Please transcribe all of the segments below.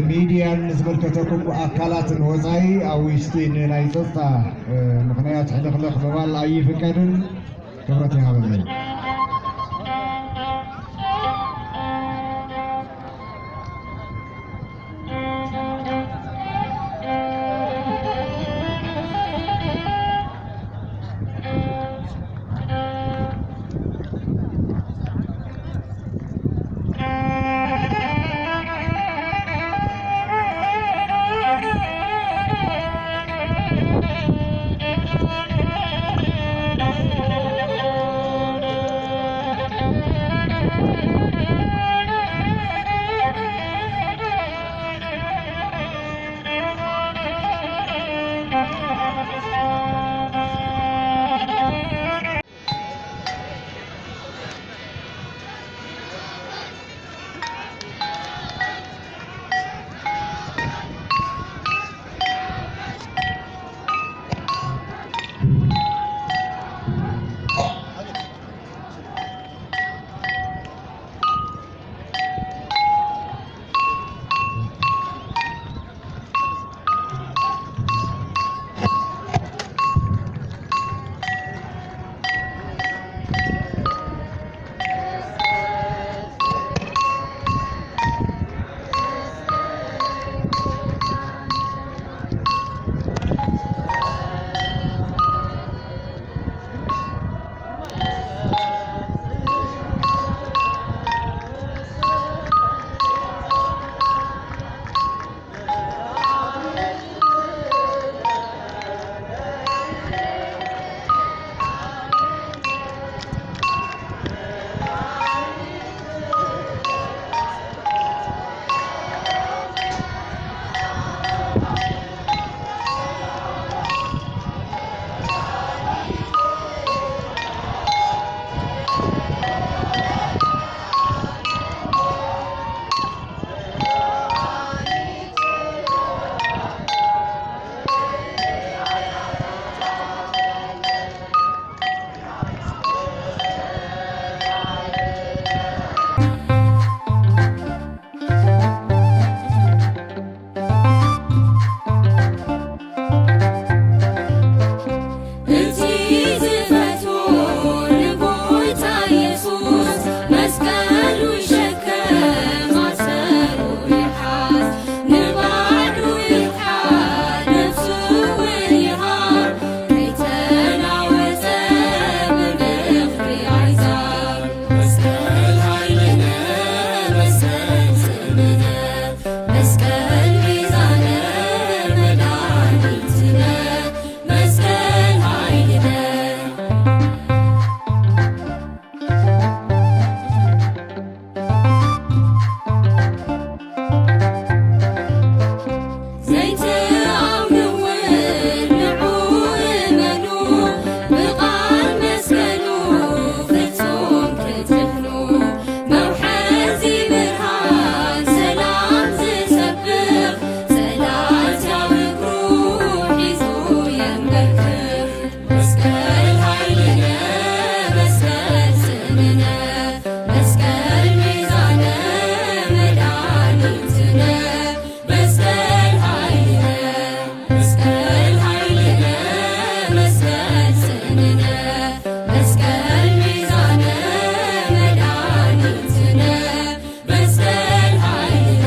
ሚድያን ዝምልከተኩም ኣካላትን ወፃኢ ኣብ ውሽጢ ንናይ ፀፅታ፣ እ፣ ምኽንያት ሕልኽልኽ ምባል ኣይፍቀድን። ክብረት ይሃበለይ። እቲ ዝፈትዎ ንጎይታ የሱስ መስቀሉ ይሸከም ኣሰሩ ይሓዝ ንባዕሉ ይውሓድ ነፍሱ እውን ይሃብ ከይተናወጸ ብምኽሪ ኣይዛብ መስቀል ሃይልነ መስቀል ጽንዕነ መስቀል ቤዛነ መድኃኒትነ መስቀል ኃይልነ። ዘይትኣምንውን ንዑ እመኑ ብቓል መስቀሉ ፍጹም ክትድሕኑ። መውሐዚ ብርሃን ሰላም ዝሰብኽ ጸላእቲ ኣብ እግሩ ሒዙ የንበርክኽ። መስቀል ኃይልነ መስቀል ጽንዕነ መስቀል ቤዛነ መድኃኒትነ መስቀል ኃይልነ መስቀል ኃይልነ መስቀል ጽንዕነ መስቀል ቤዛነ መድኃኒትነ መስቀል ኃይልነ።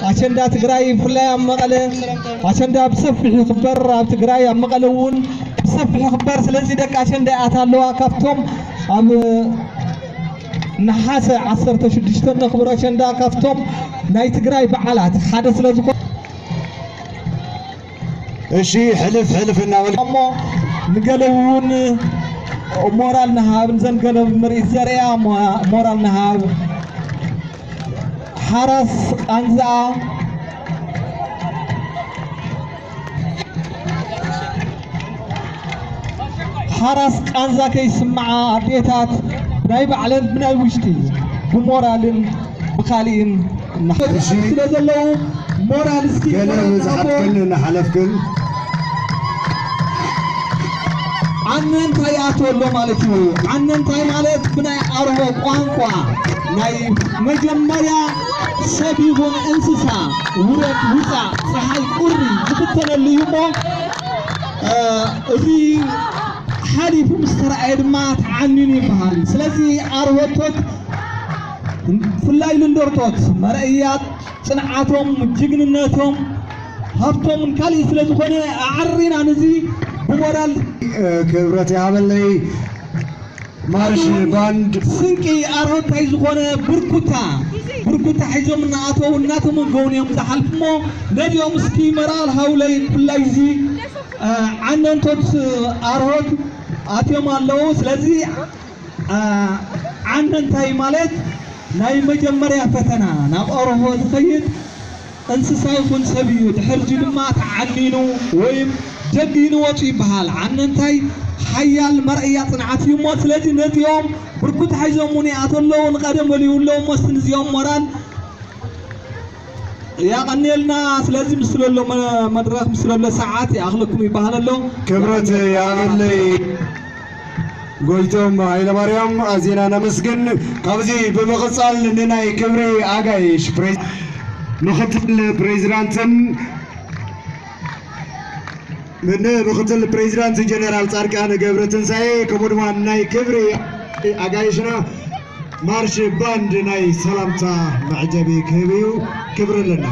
ኣሸንዳ ትግራይ ብፍላይ ኣብ መቐለ ኣሸንዳ ብሰፊሕ ይኽበር፣ ኣብ ትግራይ ኣብ መቐለ እውን ብሰፊሕ ይኽበር። ስለዚ ደቂ ኣሸንዳ እያት ኣለዋ ካብቶም ኣብ ነሓሰ ዓሰርተ ሽዱሽተ ነኽብሮ ኣሸንዳ ካብቶም ናይ ትግራይ በዓላት ሓደ ስለ ዝኾነ። እሺ፣ ሕልፍ ሕልፍ እናበል እሞ ንገለቡ እውን ሞራል ንሃብ፣ ንዘን ገለቡ ምርኢት ዘርእያ ሞ-፣ ሞራል ንሃብ። ሓራስ ቃንዛኣ ሓራስ ቃንዛ ከይስምዓ ኣዴታት ብናይ ባዕለን ብናይ ውሽጢ ብሞራልን ብካሊእን እናሓ- ስለ ዘለዉ ሞራል እስኪ ገለ ሞራል ንሃቦ። ዝሓትክን እናሓለፍክን ዓነንታይ ኣትወሎ ማለት እዩ። ዓነንታይ ማለት ብናይ ኣርሆ ቋንቋ ናይ መጀመርያ ሰብ ይኹን እንስሳ ውረድ ውፃእ ፀሓይ ቁሪ ዝፍተነሉ እዩ እሞ እ፣ እዚ ሓሊፉ ምስ ተረኣየ ድማ ተዓኒኑ ይበሃል። ስለዚ ኣርሆቶት ብፍላይ ልንደርቶት መርኣያ ፅንዓቶም፣ ጅግንነቶም፣ ሃብቶምን ካሊእ ስለ ዝኾነ ኣዓሪና ነዚ ብሞራል ክብረት ይሃበለይ። ማርሽ ባንድ ስንቂ ኣርሆታይ ዝኾነ ብርኩታ ብርኩታ ሒዞም እናኣተው እናተመገቡን እዮም ዝሓልፉ እሞ ነዚኦም እስኪ መራል ሃውለይ ብፍላይ እዚ እ፣ ዓነንቶት ኣርሆት ኣትዮም ኣለዉ። ስለዚ እ፣ ዓነንታይ ማለት ናይ መጀመርያ ፈተና ናብ ኣርሆ ዝኸይድ እንስሳ ይኹን ሰብ እዩ። ድሕርዚ ድማ ተዓኒኑ ወይም ጀጊኑ ወፁ ይበሃል። ዓነንታይ ሓያል መርኣያ ፅንዓት እዩ እሞ ስለዚ ነዚኦም ብርኩት ሓይዞም እውን ይኣተው ኣለዉ። ንቐደም በሉ ይብለዎም መስቲ ንዚኦም ሞራል ያቐንየልና። ስለዚ ምስ ስለሎ መ-፣ መድረኽ ምስ ስለሎ ሰዓት ይኣኽለኩም ይበሃል ኣሎ። ክብረት ይሃበለይ። ጎይቶም ሃይለማርያም ኣዚና ነመስግን። ካብዚ ብምቕጻል ንናይ ክብሪ ኣጋይሽ ፕሬ-፣ ምኽትል ፕሬዚዳንትን ምክትል ፕሬዚዳንት ጀነራል ጻድቃን ገብረትንሳኤ ከምኡ ድማ ናይ ክብሪ ኣጋይሽና ማርሽ ባንድ ናይ ሰላምታ መዕጀቢ ክህብ እዩ። ክብሪ ኣለና።